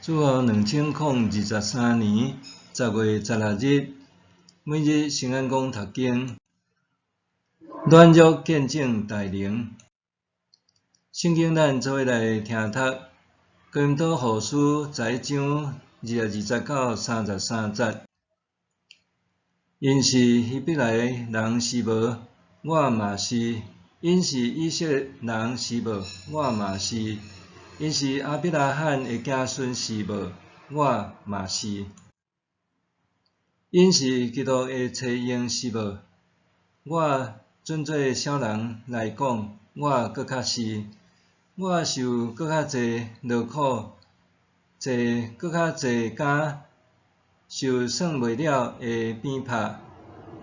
主後2023年10月16日，每日聖安講讀經，軟弱見證大能。聖經咱做伙來聽讀，哥林多後書11章22節到33節。𪜶是希伯來人是無？我嘛是。𪜶是以色列人是無？我嘛是。𪜶是亞伯拉罕的子孫是無？我嘛是。𪜶是基督的冊用是無？我準做小人來講，我閣較是。我受閣較濟勞苦，坐閣較濟監，受算袂了的鞭拍，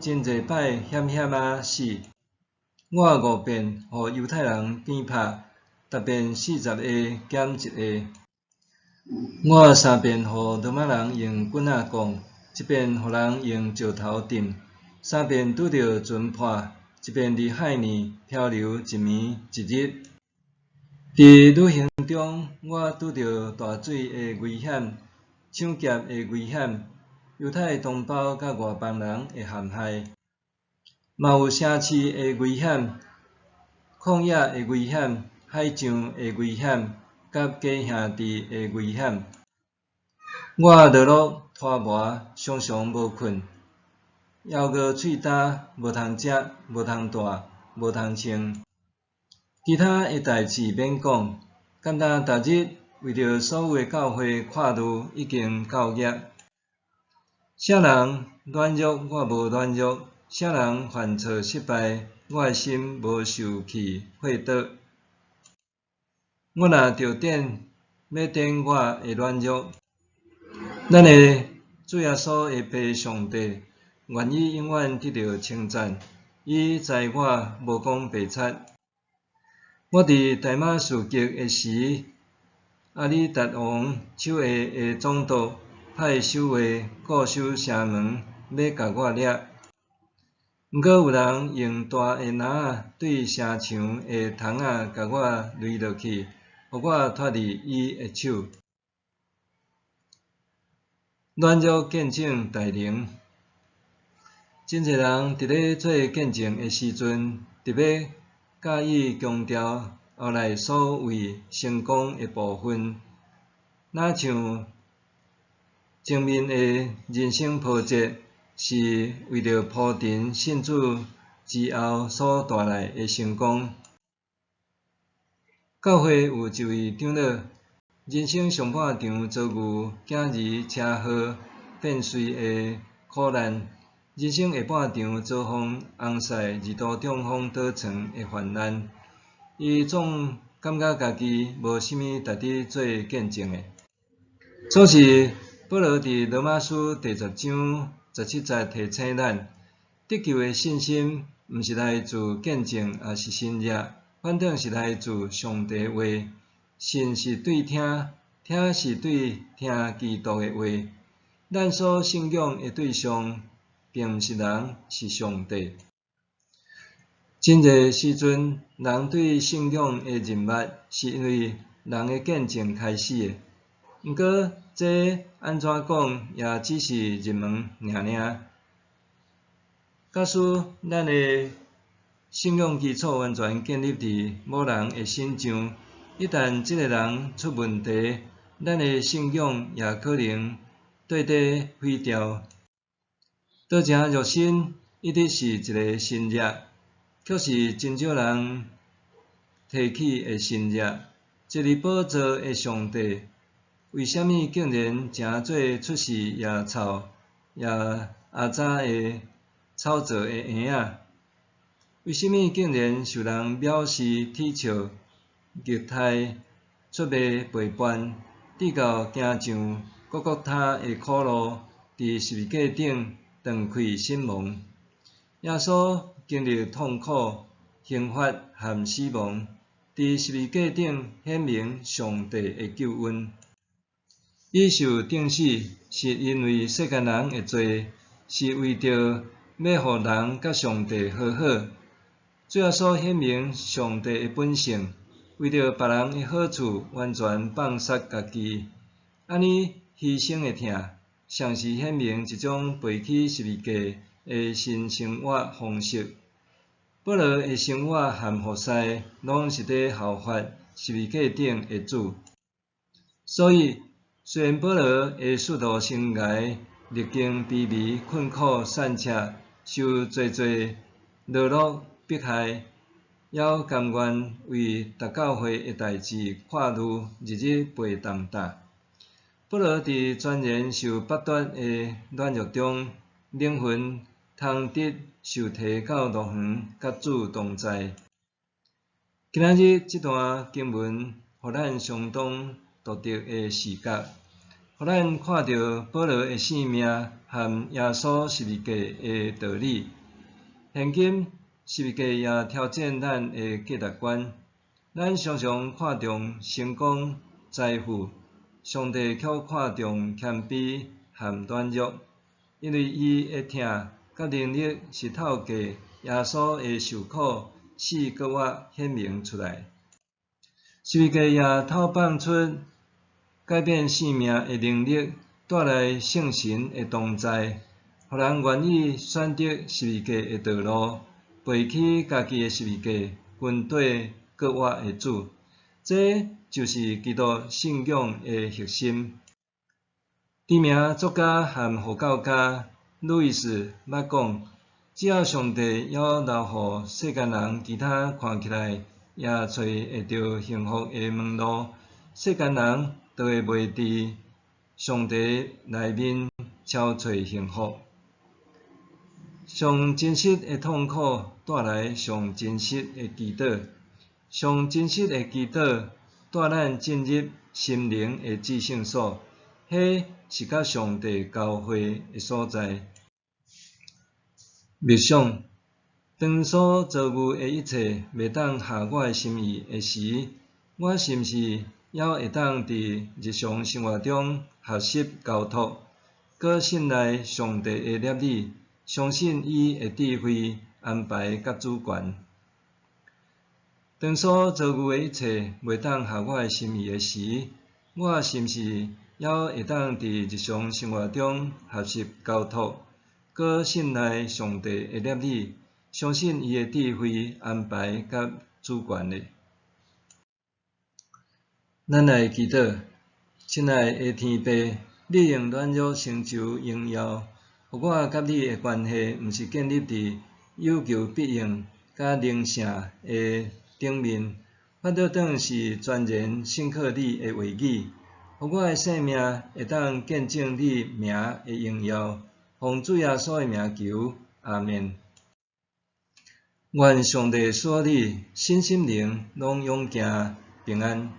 真濟擺險險仔死。我五遍予猶太人鞭拍，十遍四十下減一下。我三遍予羅馬人用棍仔摃，一遍予人用石頭擲，三遍拄著船破，一遍佇海裡漂流一暝一日。佇旅行中，我拄著大水的危險、搶劫的危險、猶太同胞佮外邦人的陷害，嘛有城市的危險、曠野的危險、海上的危險，佮假兄弟的危險。我勞碌拖磨，常常無睏，枵餓喙焦，無通食，無通帶，無通穿。其他的代誌免講，敢若逐日為著所有的教會掛慮，已經夠額。啥人軟弱，我無軟弱；啥人犯錯失敗，我的心無受氣惑倒。我若著典，欲典我的軟弱。咱的主耶穌的父上帝，願伊永遠得著稱讚。伊知我無講白賊。我佇大馬士革的時，亞里達王手下的總督派守衛固守城門，欲共我掠。毋過有人用大的籃仔對城牆的窗仔共我擂落去，予我脫離伊的手。軟弱見證大能，真濟人佇咧做見證的時陣，特欲佮意強調後來所謂成功的部分，若像前面的人生波折是為著鋪陳信主之後所帶來的成功。教會有一位長老，人生上半場遭遇囝兒車禍變遂的苦難，人生下半場遭逢翁婿二度中風倒床的患難，伊總感覺家己無啥物值得做見證的。總是保羅佇羅馬書第10章17節提醒咱，得救的信心毋是來自見證，抑是神跡，反轉是來自上帝話。信是對聽，聽是對聽基督的話。咱所信仰的對象，並毋是人，是上帝。真濟時陣，人對信仰的認捌，是因為人的見證開始的。毋過，這按怎講，也只是入門爾爾。假使咱的信仰基礎完全建立佇某人的身上，一旦這个人出問題，咱的信仰也可能綴底毀掉。道成肉身一直是一个神跡，卻是真少人提起的神跡。坐佇寶座的上帝，為啥物竟然成做出世也臭也阿雜的草造的嬰仔？為啥物竟然受人藐視、恥笑、虐待、出賣、背叛，直到行上各各他的苦路，佇十字架頂斷氣身亡？耶穌經歷痛苦、刑罰和死亡，佇十字架頂顯明上帝的救恩。伊受釘死，是因為世間人的罪，是為著欲予人佮上帝和好。主耶穌顯明上帝的本性，為著別人的好處，完全放殺家己。按按呢犧牲的疼，上是顯明一種背起十字架的新生活方式。保羅的生活和服侍，攏是佇效法十字架頂的主。所以，雖然保羅的使徒生涯歷經卑微、困苦、散赤，受濟濟勞碌迫害，猶甘願為達教會的代誌跨慮，日日背重擔。保羅佇全然受剝奪的軟弱中，靈魂通得受提到樂園，佮主同在。今仔日這段經文，予咱相當獨特的視角，予咱看著保羅的性命和耶穌十字架的道理。現今十字架也挑戰咱的價值觀。咱常常看重成功、財富，上帝卻看重謙卑和軟弱，因為伊的疼佮能力是透過耶穌的受苦、死閣活顯明出來。十字架也透放出改變性命的能力，帶來聖神的同在，予人願意選擇十字架的道路，背起家己的十字架，跟綴閣活的主。這就是基督信仰的核心。知名作家和護教家路易斯捌講：只要上帝猶留予世間人其他看起來也揣會著幸福的門路，世間人就會袂佇上帝內面撨揣幸福。上真實的痛苦帶來上真實的祈禱，上真實的祈禱帶咱進入心靈的至聖所，彼是佮上帝交會的所在。默想，當所遭遇的一切袂當合我的心意的時，我是毋是猶會當佇日常生活中學習交託，閣信賴上帝的攝理，相信伊的智慧安排佮主權？當所遭遇的一切袂當合我的心意的時，我是毋是猶會當佇日常生活中學習交託，閣信賴上帝的攝理，相信伊的智慧安排佮主權呢？咱來祈禱，親愛的天父，你用軟弱成就榮耀，予我佮你的關係，毋是建立佇有求必應佮靈性的頂面，反倒轉是全然信靠你的話語，予我的生命會當見證你名的榮耀。奉主耶穌的名求，阿們。願上帝賜予你身心靈攏勇健平安。